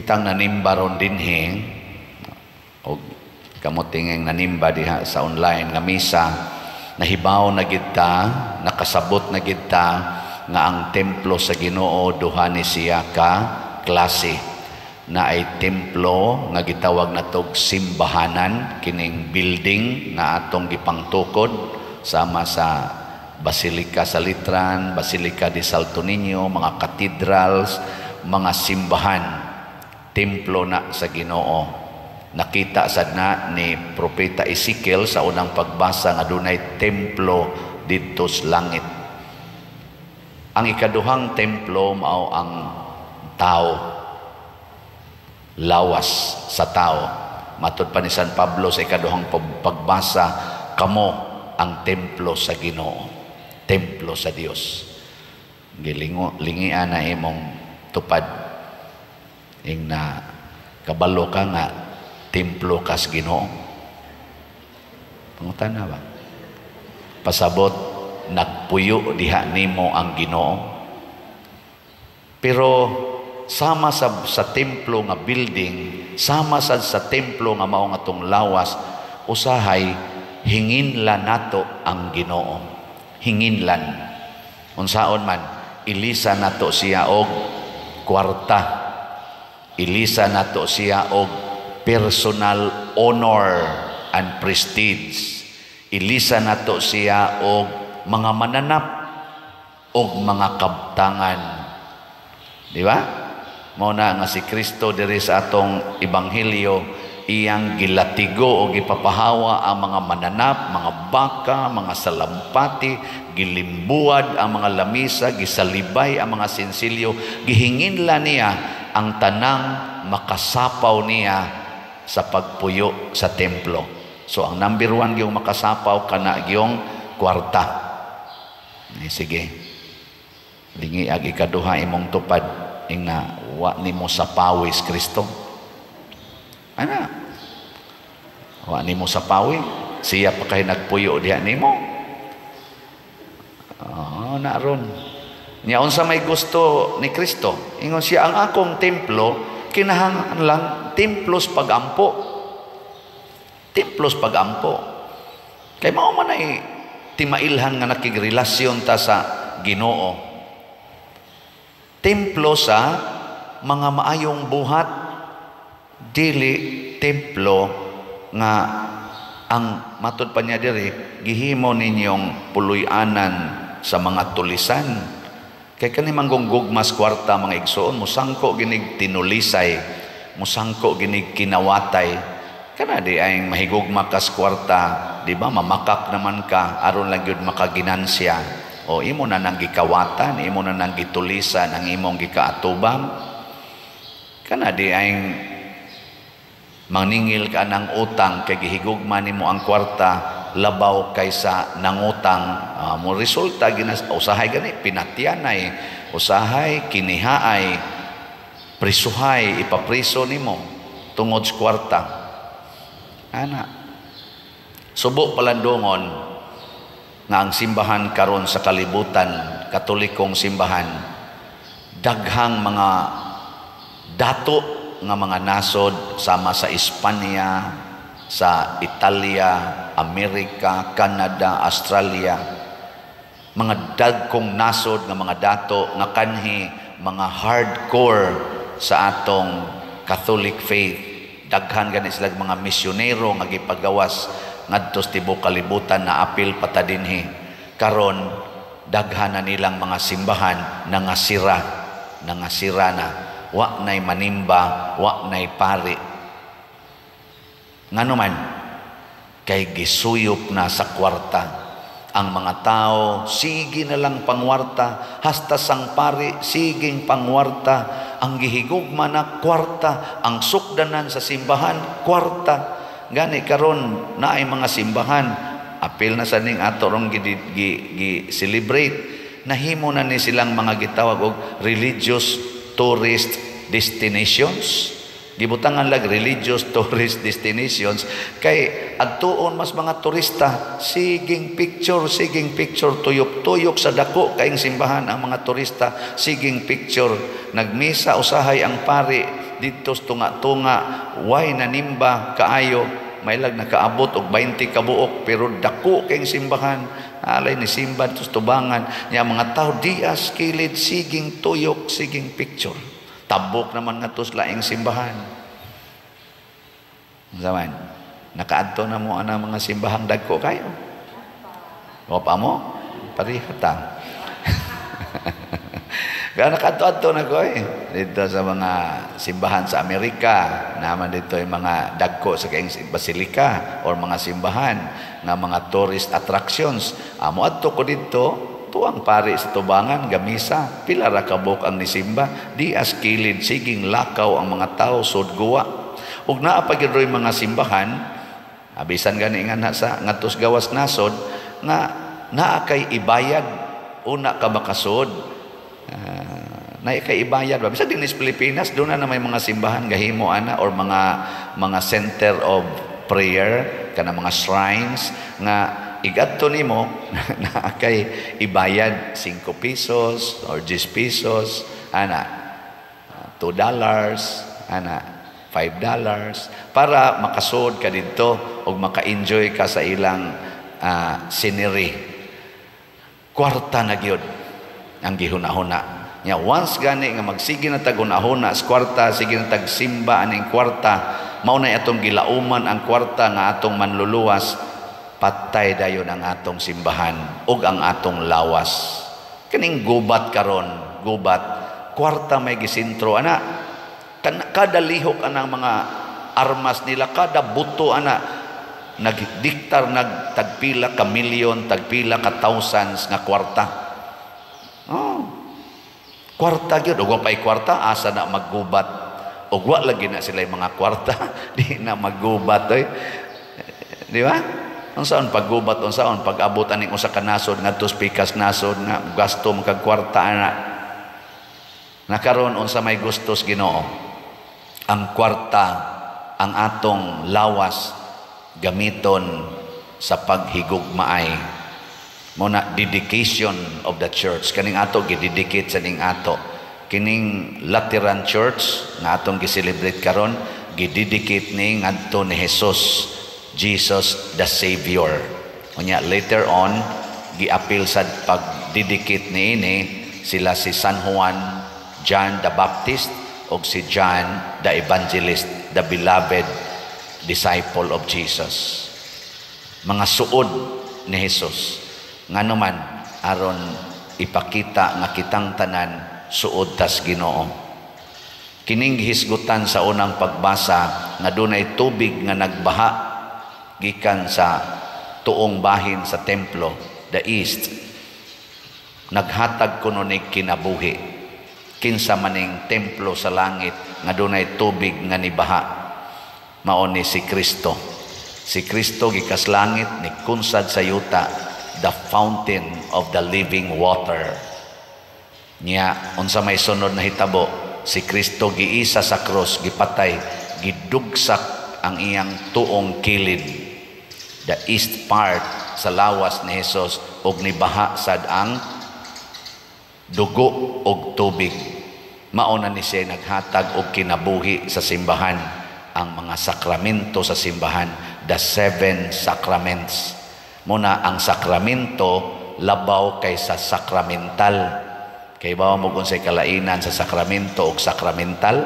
Kitang nanimba ron dinhi og kamo tingeng nanimba diha sa online nga misa, nahibaw na gid ta, nakasabot na gid ta nga ang templo sa Ginoo duha ni siya ka klase. Na ay templo nga gitawag natog simbahanan, kining building nga atong gipangtukod sama sa Basilica sa Letran, Basilica de Santo Niño, mga cathedrals, mga simbahan, templo na sa Ginoo. Nakita sad na ni Propeta Ezekiel sa unang pagbasa nga dunay templo didto sa langit. Ang ikaduhang templo mao ang tao, lawas sa tao. Matud pa ni San Pablo sa ikaduhang pagbasa, kamo ang templo sa Ginoo, templo sa Dios. Gilingo lingian na imong tupad ing na kabalo ka nga templo kas Ginoo. Pangutana ba? Pasabot nagpuyo diha nimo ang Ginoo. Pero sama sa templo nga building, sama sa templo nga mao nga atong lawas, usahay hinginlan nato ang Ginoo. Hinginlan. Unsaon man, ilisa nato siya og kwarta. Ilisa nato siya og personal honor and prestige. Ilisa nato siya og mga mananap og mga kabtangan. Di ba? Mao na nga si Kristo diri sa atong ebanghelyo, iyang gilatigo o gipapahawa ang mga mananap, mga baka, mga salampati, gilimbuad ang mga lamisa, gisalibay ang mga sinsilyo, gihinginla niya ang tanang makasapaw niya sa pagpuyo sa templo. So ang number one yung makasapaw kana gyung kwarta. Eh, sige. Lingi ag ikaduha imong tupad ing na wa nimo sapawis Kristo. Ana. Wa nimo sapawi. Siya pa kay nagpuyo diha nimo. Oh, na ron. Nya unsa may gusto ni Kristo? Ingon siya, ang akong templo kinahanglan templos pagampo. Templos pagampo. Kay mao man ay timailhan nga nakigrelasyon ta sa Ginoo. Templo sa mga maayong buhat, dili templo nga ang matud pa niya diri, gihimo ninyong puloy-anan sa mga tulisan. Kay kani manggugmas kwarta, mga igsoon, musangko ginig tinulisay, musangko ginig kinawatay. Kana di ay mahigugma kas kwarta, di ba? Mamakak naman ka aron lang gyud makaginansya. O imo na nang gikawatan, imo na nang gitulisan ang imong gikaatubang. Kana di ay maningil ka ng utang kay gihigugma nimo ang kwarta labaw kaysa nangutang, mo resulta ginas usahay gani pinatyanay, usahay kinihaay, prisuhay, ipapriso nimo tungod sa kwarta ana. Subo palandungon nga ang simbahan karon sa kalibutan, Katolikong simbahan, daghang mga dato nga mga nasod sama sa Espanya, sa Italia, Amerika, Canada, Australia, mga dagkong nasod nga mga dato nga kanhi mga hardcore sa atong Catholic faith. Daghan gani sila mga misyonero nga gipagawas ngadto sa tibuok kalibutan na apil pa ta dinhi. Karon daghan na nilang mga simbahan nangasira, nangasira na. Wa nay manimba, wa nay pari. Ngano man? Kay gisuyop na sa kwarta. Ang mga tao, sige na lang pangwarta, hasta sang pari, siging pangwarta. Ang gihigugma na kwarta, ang sukdanan sa simbahan, kwarta. Gani karon naay mga simbahan, apil na sa ning ato rong gi celebrate, nahimo na ni silang mga gitawag og religious tourist destinations. Gibutangan lag religious tourist destinations kay adtuon mas mga turista, siging picture, siging picture, tuyok-tuyok sa dako kaing simbahan ang mga turista, siging picture. Nagmisa usahay ang pari, didto sa tunga-tunga, way nanimba kaayo, mailag nakaabot og 20 ka buok, pero dako kayong simbahan. Alay ni simba didto sa tubangan nya, mga tao dias kilid, siging tuyok, siging picture. Tabok naman ngadto sa laing simbahan. Zaman nakaadto na mo ana mga simbahang dagko kayo? O pa mo pareha ta. Kaya nakaadto-adto na ko eh. Dito sa mga simbahan sa Amerika, naman dito yung mga dagko sa kayong basilika or mga simbahan nga mga tourist attractions. Amo adto ko dito, tuang pari sa tubangan, gamisa, pila ra kabuk ang nisimba, di as kilid, siging lakaw ang mga tao sud guwa. Ug naa pa gyud mga simbahan, abisan gani nga na sa ngadto sa gawas nasod nga naa kay ibayad una ka makasud. Na kay ibayad ba bisan din sa Pilipinas, doon na may mga simbahan gahimo ana or mga center of prayer kana, mga shrines nga igadto nimo na kay ibayad 5 pesos or 10 pesos ana, $2 ana, $5 para makasud ka didto ug maka-enjoy ka sa ilang scenery. Kwarta na gyud ang gihuna-huna nya. Once gani nga magsige na tag hunahuna sa kwarta, sige na tag simba aning kwarta, mao na atong gilauman ang kwarta nga atong manluluwas, patay dayon ang atong simbahan ug ang atong lawas. Kaning gubat karon, gubat kwarta may gisentro ana. Kada lihok anang mga armas nila, kada buto ana, nagdiktar nag tagpila ka milyon, tagpila ka thousands nga kwarta. Oh. Kwarta gyud. Ug pay kwarta, asa na maggubat? Ug wa lagi na sila mga kwarta, di na maggubat oy. Di ba? Unsaon paggubat, unsaon pag-abot aning usa ka nasod ngadto sa pikas nasod nga gasto man kag kwarta ana? Nakaron, unsa may gustos Ginoo? Ang kwarta, ang atong lawas, gamiton sa paghigugmaay. Mo na dedication of the church, kaning ato gidedicate sa ning ato kining Lateran Church nga atong gi-celebrate karon, gidedicate ni ngadto ni Jesus, Jesus the Savior. Unya later on giapil sa pag-dedicate niini sila si San Juan, John the Baptist ug si John the Evangelist, the beloved disciple of Jesus, mga suod ni Jesus. Ngano man? Aron ipakita nga kitang tanan suod tas Ginoo. Kining gihisgutan sa unang pagbasa nga dunay tubig nga nagbaha gikan sa tuong bahin sa templo, the east, naghatag kuno ni kinabuhi. Kinsa maning templo sa langit nga dunay tubig nga nibaha? Mao ni si Kristo. Si Kristo gikas langit, ni kunsad sa yuta, the fountain of the living water. Nya unsa may sunod na hitabo? Si Kristo giisa sa krus, gipatay, gidugsak ang iyang tuong kilid, the east part sa lawas ni Jesus, ug nibaha sad ang dugo og tubig. Mao na ni siya naghatag og kinabuhi sa simbahan, ang mga sakramento sa simbahan, the seven sacraments. Muna ang sakramento labaw kaysa sakramental. Kay ba mo kung say kalainan sa sakramento og sakramental?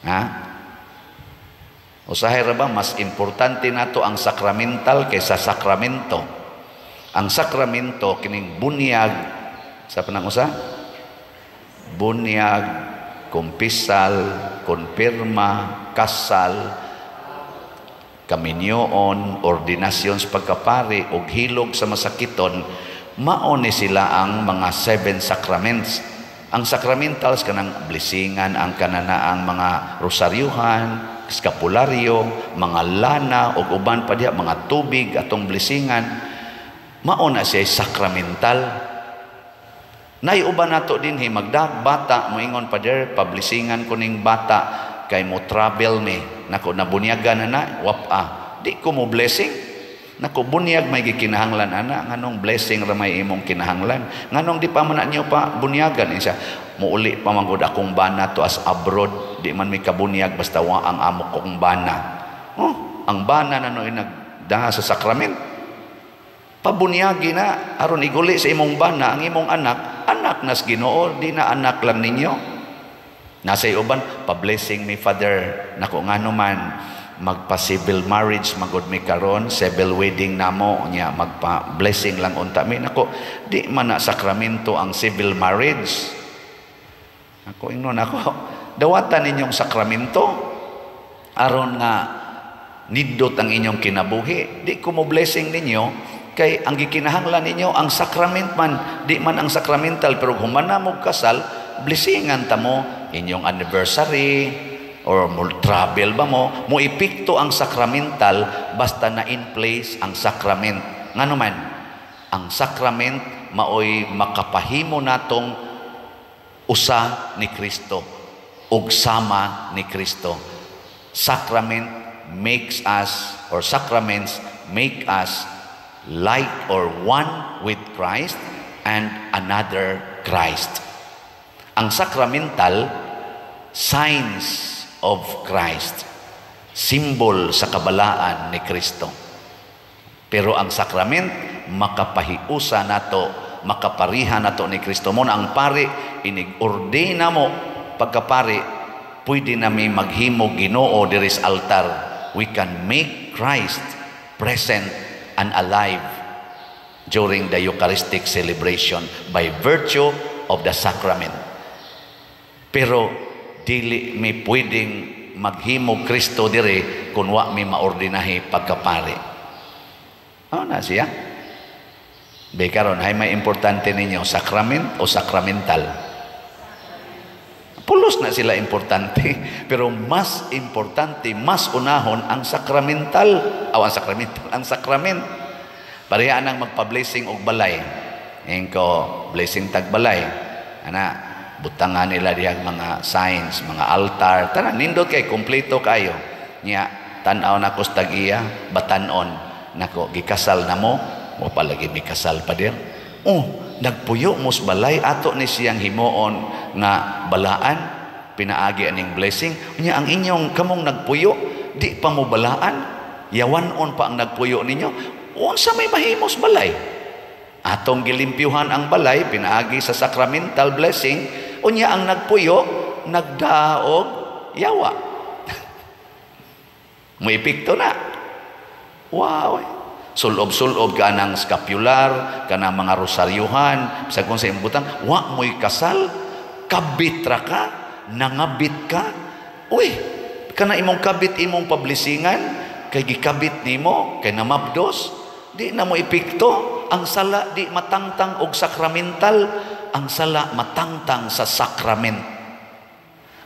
Ha? Usahay ra ba mas importante nato ang sakramental kaysa sakramento? Ang sakramento kining bunyag sa panang usa? Bunyag, kumpisal, konpirma, kasal, kaminyoon, ordinasyon sa pagkapari ug hilog sa masakiton, mao ni sila ang mga seven sacraments. Ang sacramentals kanang blessingan, ang kananaang mga rosaryuhan, skapularyo, mga lana ug uban pa diha, mga tubig atong blessingan, mao na siya sakramental. Nay uban nato dinhi magdag bata, moingon, "Pader, pablessingan ko ning bata kay mo travel mi." Nako, nabunyagan na na, wap-a. Di ko mo blessing. Nako, bunyag may gikinahanglan ana, nganong blessing ra may imong kinahanglan? Nganong di pa man na niyo pa bunyagan? Siya Muuli pa man gud akong bana to as abroad, di man may kabunyag basta wa ang amo kong bana. Oh, ang bana na no nagdaa sa sakrament. Pabunyagi na aron iguli sa imong bana ang imong anak, anak nas Ginoo, di na anak lang ninyo. Nasa uban, pa-blessing mi, Father. Nako, ngano man, magpa-civil marriage magod mi karon, civil wedding namo nya, magpa-blessing lang unta mi. Nako, di man na sakramento ang civil marriage. Ako ingnon ako, dawatan ninyong sakramento aron nga nindot ang inyong kinabuhi. Di ko mo blessing ninyo kay ang gikinahanglan ninyo ang sacrament man, di man ang sacramental. Pero human na mo kasal, blessingan ta mo inyong anniversary or mo travel ba mo, mo epekto ang sacramental basta na in place ang sacrament. Ngano man, ang sacrament maoy makapahimo natong usa ni Kristo ug sama ni Kristo. Sacrament makes us, or sacraments make us like or one with Christ and another Christ. Ang sacramental, signs of Christ, symbol sa kabalaan ni Kristo. Pero ang sacrament makapahiusa nato, makapariha nato ni Kristo. Mo na ang pari inig-ordina mo pagkapari, pwede na mi maghimo Ginoo diri sa altar. We can make Christ present and alive during the Eucharistic celebration by virtue of the sacrament. Pero dili mi pwedeng maghimo Kristo dire kung wa mi maordinahi pagkapari. Ano na siya? Be karon hay may importante ninyo, sacrament o sacramental? Pulos na sila importante, pero mas importante, mas unahon ang sacramental, o ang sacramental, ang sacrament. Pareha nang magpa-blessing og balay. Ngayon ko, blessing tag balay. Ana, butangan nila diyang mga signs, mga altar. Tanan, nindot kay, kompleto kayo. Nya, tan-aw na ko sa tag-iya, batanon. Nako, gikasal na mo, mo palagi mikasal pa dir. Oh, nagpuyo mo sa balay, ato ni siyang himuon nga balaan, pinaagi aning blessing. Nya ang inyong kamong nagpuyo, di pa mo balaan, yawanon pa ang nagpuyo ninyo. Unsa may mahimos balay? Atong gilimpyuhan ang balay, pinaagi sa sacramental blessing, unya ang nagpuyo, nagdaog, yawa. Moepekto na. Wow. Sulob-sulob ka ng scapular, ka ng mga rosaryuhan, sa kung sa imbutang, wa mo'y kasal, kabit ra ka, nangabit ka. Uy, kana imong kabit imong pablisingan, kay gikabit nimo, kay namabdos, di na mo epekto. Ang sala di matangtang og sakramental, ang sala matangtang sa sakrament.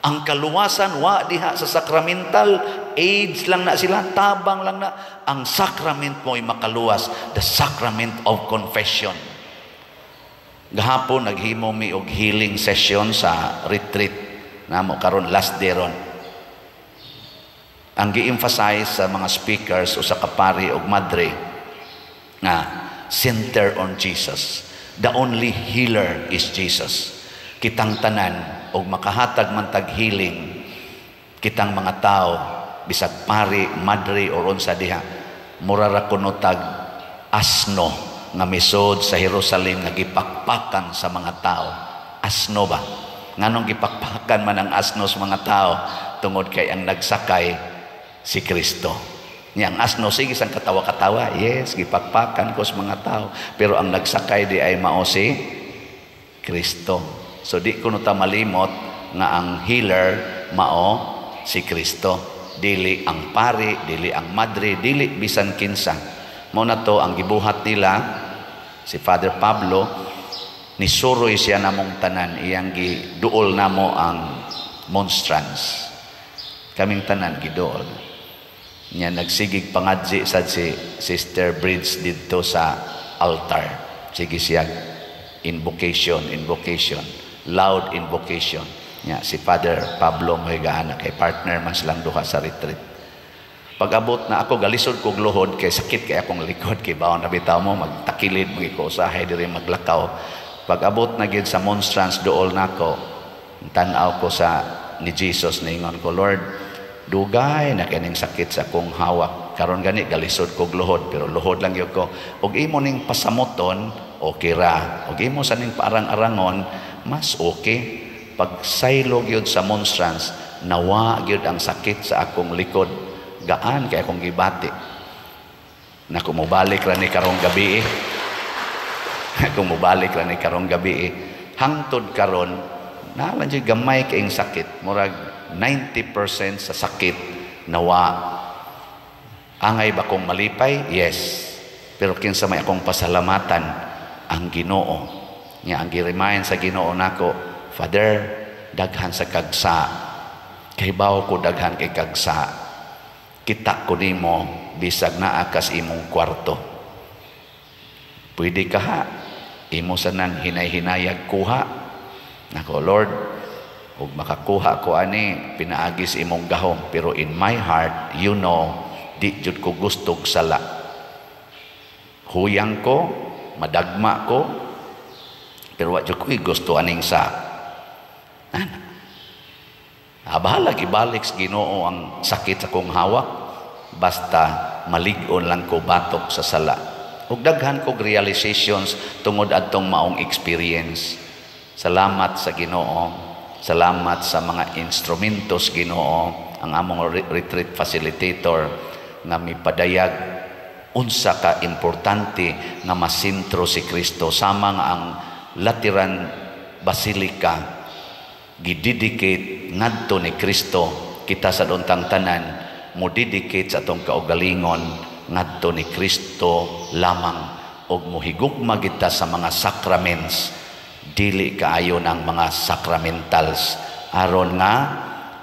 Ang kaluwasan wa diha sa sakramental, AIDS lang na sila, tabang lang na. Ang sacrament mo ay makaluwas, the sacrament of confession. Gahapon naghimo mi og healing session sa retreat namo karon, last day ron. Ang gi-emphasize sa mga speakers usa ka pari og madre nga center on Jesus. The only healer is Jesus. Kitang tanan og makahatag man tag healing kitang mga tao, bisag pari, madre or unsa diha, mura ra kuno tag asno nga misod sa Jerusalem nga gipakpakan sa mga tao. Asno ba? Nganong gipakpakan man ang asno sa mga tao? Tungod kay ang nagsakay si Kristo. Nya ang asno sige sang katawa-katawa, yes, gipakpakan ko sa mga tao, pero ang nagsakay di ay mao si Kristo. So di kuno ta malimot nga ang healer mao si Kristo. Dili ang pari, dili ang madre, dili bisan kinsa. Mao na to ang gibuhat nila si Father Pablo, nisuroy siya namong tanan, iyang giduol namo ang monstrance. Kaming tanan giduol. Nya nagsigig pangadzi sad si Sister Bridge didto sa altar. Sige siya invocation, invocation, loud invocation. Nya si Father Pablo mo ana kay partner man silang duha sa retreat. Pag-abot na ako, galisod kog luhod kay sakit kay akong likod, kay bawon na bitaw mo magtakilid magiko usahay diri maglakaw. Pag-abot na gid sa monstrance, duol nako. Tan-aw ko sa ni Jesus, niingon ko, "Lord, dugay na kining sakit sa akong hawak. Karon gani galisod kog luhod, pero luhod lang gyud ko. Ug imo ning pasamuton, okay ra. Ug imo sa ning paarang-arangon, mas okay." Pag saylo gyud sa monstrance, nawa gyud ang sakit sa akong likod. Gaan kay akong gibati. Naku, mobalik ra ni karong gabi eh. Kung mobalik ra ni karong gabi eh. Hangtod karon, naa lang jud gamay kaing sakit. Murag 90% sa sakit nawa. Angay ba kong malipay? Yes. Pero kinsa may akong pasalamatan? Ang Ginoo. Nga ang gi-remind sa Ginoo nako, "Father, daghan sa kagsa. Kahibaw ko daghan kay kagsa. Kita ko nimo bisag naa kas imong kwarto. Pwede ka ha. Imo sa nang hinay-hinayag kuha." Nako, "Lord, ug makakuha ko ani pinaagi sa imong gahom, pero in my heart, di jud ko gustog sala. Huyang ko, madagma ko, pero wa jud ko gusto aning sa." Ana. Ah, bahala ibalik sa Ginoo ang sakit sa kong hawak, basta malig-on lang ko batok sa sala. Ug daghan kog realizations tungod adtong maong experience. Salamat sa Ginoo. Salamat sa mga instrumentos Ginoo, ang among retreat facilitator nga mipadayag unsa ka importante nga masentro si Kristo, sama nga ang Lateran Basilica gidedicate ngadto ni Kristo. Kita sa untang tanan mo dedicate sa atong kaugalingon ngadto ni Kristo lamang ug mohigugma kita sa mga sacraments, dili kaayo ng mga sacramentals, aron nga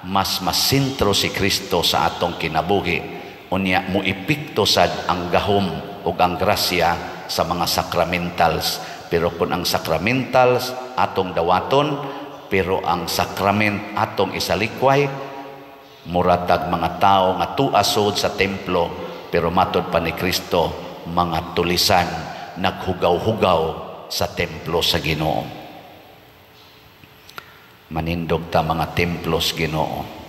mas masentro si Kristo sa atong kinabuhi. Unya mo epekto sad ang gahom ug ang grasya sa mga sacramentals. Pero kung ang sacramentals atong dawaton pero ang sacrament atong isalikway, muratag mga tao nga tuasod sa templo, pero matod pa ni Kristo, mga tulisan naghugaw-hugaw sa templo sa Ginoo. Manindog ta mga templos Ginoo.